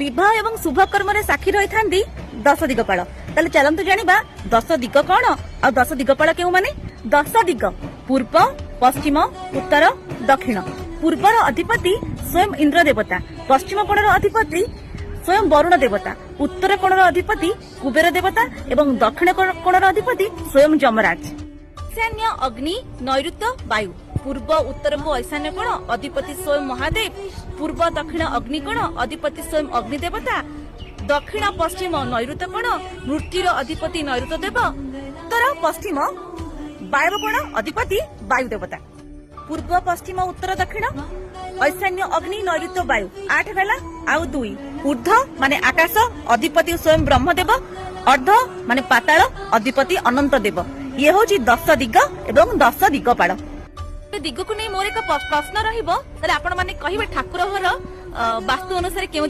ବିବାହ ଏବଂ ଶୁଭ କର୍ମରେ ସାକ୍ଷୀ ରହିଥାନ୍ତି ଦଶ ଦିଗପାଳ। ତାହେଲେ ଚାଲନ୍ତୁ ଜାଣିବା ଦଶ ଦିଗ କଣ ଆଉ ଦଶ ଦିଗପାଳ କେଉଁମାନେ। ଦଶ ଦିଗ ପୂର୍ବ, ପଶ୍ଚିମ, ଉତ୍ତର, ଦକ୍ଷିଣ। ପୂର୍ବର ଅଧିପତି ସ୍ୱୟଂ ଇନ୍ଦ୍ର ଦେବତା, ପଶ୍ଚିମ କୋଣର ଅଧିପତି ସ୍ୱୟଂ ବରୁଣ ଦେବତା, ଉତ୍ତର କୋଣର ଅଧିପତି କୁବେର ଦେବତା ଏବଂ ଦକ୍ଷିଣ କୋଣର ଅଧିପତି ସ୍ୱୟଂ ଯମରାଜ। ଐଶାନ୍ୟ ଅଗ୍ନି, ନୈଋତ ବାୟୁ। ପୂର୍ବ ଉତ୍ତରକୁ ଐଶାନ୍ୟ କୋଣ, ଅଧିପତି ସ୍ୱୟଂ ମହାଦେବ। ପୂର୍ବ ଦକ୍ଷିଣ ଅଗ୍ନି କୋଣ, ଅଧିପତି ସ୍ୱୟଂ ଅଗ୍ନି ଦେବତା। ଦକ୍ଷିଣ ପଶ୍ଚିମ ନୈଋତ କୋଣ, ମୃତ୍ୟୁର ଅଧିପତି ନୈଋତ ଦେବ। ଉତ୍ତର ପଶ୍ଚିମ ବାୟୁ କୋଣ, ଅଧିପତି ବାୟୁ ଦେବତା। ପୂର୍ବ, ପଶ୍ଚିମ, ଉତ୍ତର, ଦକ୍ଷିଣ, ଐଶାନ୍ୟ ଅଗ୍ନି, ନୈଋତ ବାୟୁ, 8 ହେଲା। ଆଉ 2। ଉର୍ଦ୍ଧ ମାନେ ଆକାଶ, ଅଧିପତି ସ୍ୱୟଂ ବ୍ରହ୍ମଦେବ। ଅର୍ଦ୍ଧ ମାନେ ପାତାଳ, ଅଧିପତି ଅନନ୍ତ ଦେବ। ଇଏ ହଉଛି ଦଶ ଦିଗ ଏବଂ ଦଶ ଦିଗପାଳ। ଦିଗକୁ ନେଇ ମୋର ଏକ ପ୍ରଶ୍ନ ରହିବ। ତାହେଲେ ଆପଣ ମାନେ କହିବେ ଠାକୁର ଘର ବାସ୍ତୁ ଅନୁସାରେ କେଉଁ